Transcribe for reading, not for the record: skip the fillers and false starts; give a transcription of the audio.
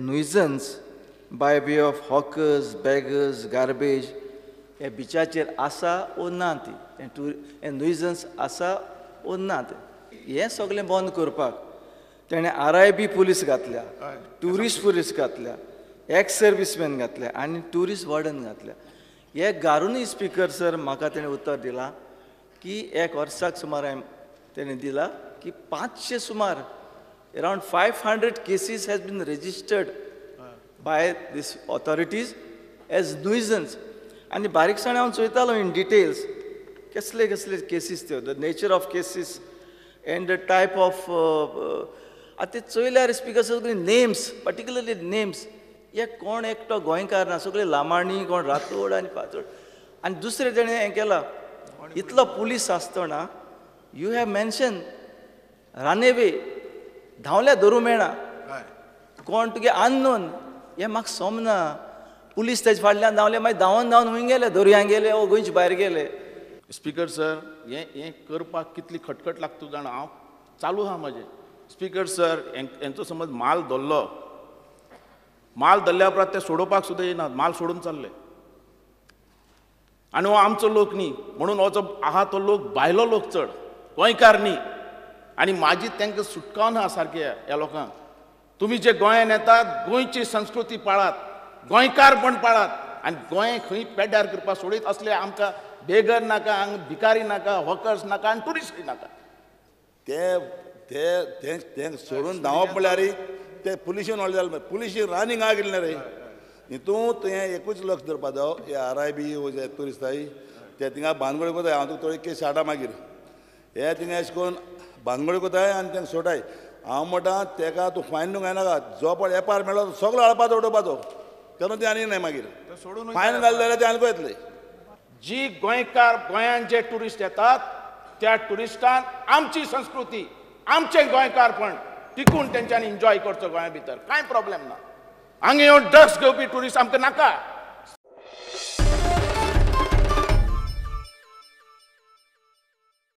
Nuisance by way of hawkers, beggars, garbage हे बिचाचेर आसा ओ ना, ती हें नुयजन्स आसा ओ ना, तें हें सगळें बंद करपाक तेणें RIB police घातल्या, ट्युरिस्ट पुलीस घातल्या, एक्स सर्विसमॅन घातल्या आनी ट्युरिस्ट वॉर्डन घातल्या. हे घालूनय स्पीकर सर म्हाका तेणें उतर दिलां की एक वर्साक सुमार हांवें तेणें दिला की 500 सुमार around 500 cases has been registered by this authorities as nuisance. आनी बारीकसाणें हांव चोयतालो इन डिटेल्स कसले कसले केसीस त्यो, the nature of cases and the type of. आतां ते चोयल्यार स्पीकर सगळे नेम्स, पर्टिक्युलरली नेम्स, हे कोण एकटो गोंयकार ना, सगळे लामाणी, कोण रातोड आनी पातोड. आनी दुसरें तेणें हें केलां, इतलो पुलीस आसतना you have mention रानेवे धांवल्या धरूं मेळना, कोण तुगे अननोन, हें म्हाका सोमना. पुलीस तेजे फाटल्यान धांवले, मागीर धांवन धांवन खंय गेले, दर्यां गेले ओ गोंयचे भायर गेले. स्पीकर सर, हें हें करपाक कितली खटखट लागता जाणा, हांव चालू आहा म्हाजें. स्पीकर सर, हेंचो समज माल धरलो, माल धरल्या उपरांत ते सोडोवपाक सुद्दां येनात, माल सोडून चल्ले. आनी हो आमचो लोक न्ही म्हणून हो जो आहा तो लोक भायलो लोक चड, गोंयकार न्ही. आनी म्हाजी तांकां सुटका ना सारकी ह्या लोकांक. तुमी जे गोंयान येतात गोंयची संस्कृती पाळात, गोंयकारपण पाळात आनी गोंय खंय पेड्ड्यार करपाक सोडीत असले आमकां बेगर नाका, हांगा भिकारी नाका, हॉकर्स नाका आनी ट्युरिस्टूय नाका. ते ते ते सोडून धांवप म्हणल्यार ते पुलिशेन व्हडलें जालें, पुलिशेन रनिंग आगिल्लें रे. हितून तुवें एकूच लक्ष दवरपा जायो, हे RIB जे ट्युरिस्ट आसाय ते थिंगा बानगोडी कोताय. हांव तुका थोडी केस हाडटा मागीर. हे थिंगा अशें करून बानगोडी कोताय आनी तांकां सोडाय. हांव म्हणटा तेका तूं फायन न्हू घायनाका, जो पळय एपार मेळ्ळो तो सगळो हाडपाचो उडोवपाचो, तेन्ना ते आनी न्हय मागीर फायन घालें जाल्यार ते आनी येतले. जी गोंयकार गोंयांत जे ट्युरिस्ट येतात त्या ट्युरिस्टान आमची संस्कृती, आमचें गोंयकारपण टिकून तेंच्यांनी एन्जॉय करचो गोंया भितर, कांय प्रॉब्लेम ना. हांगा येवन ड्रग्स घेवपी ट्युरिस्ट आमकां नाका.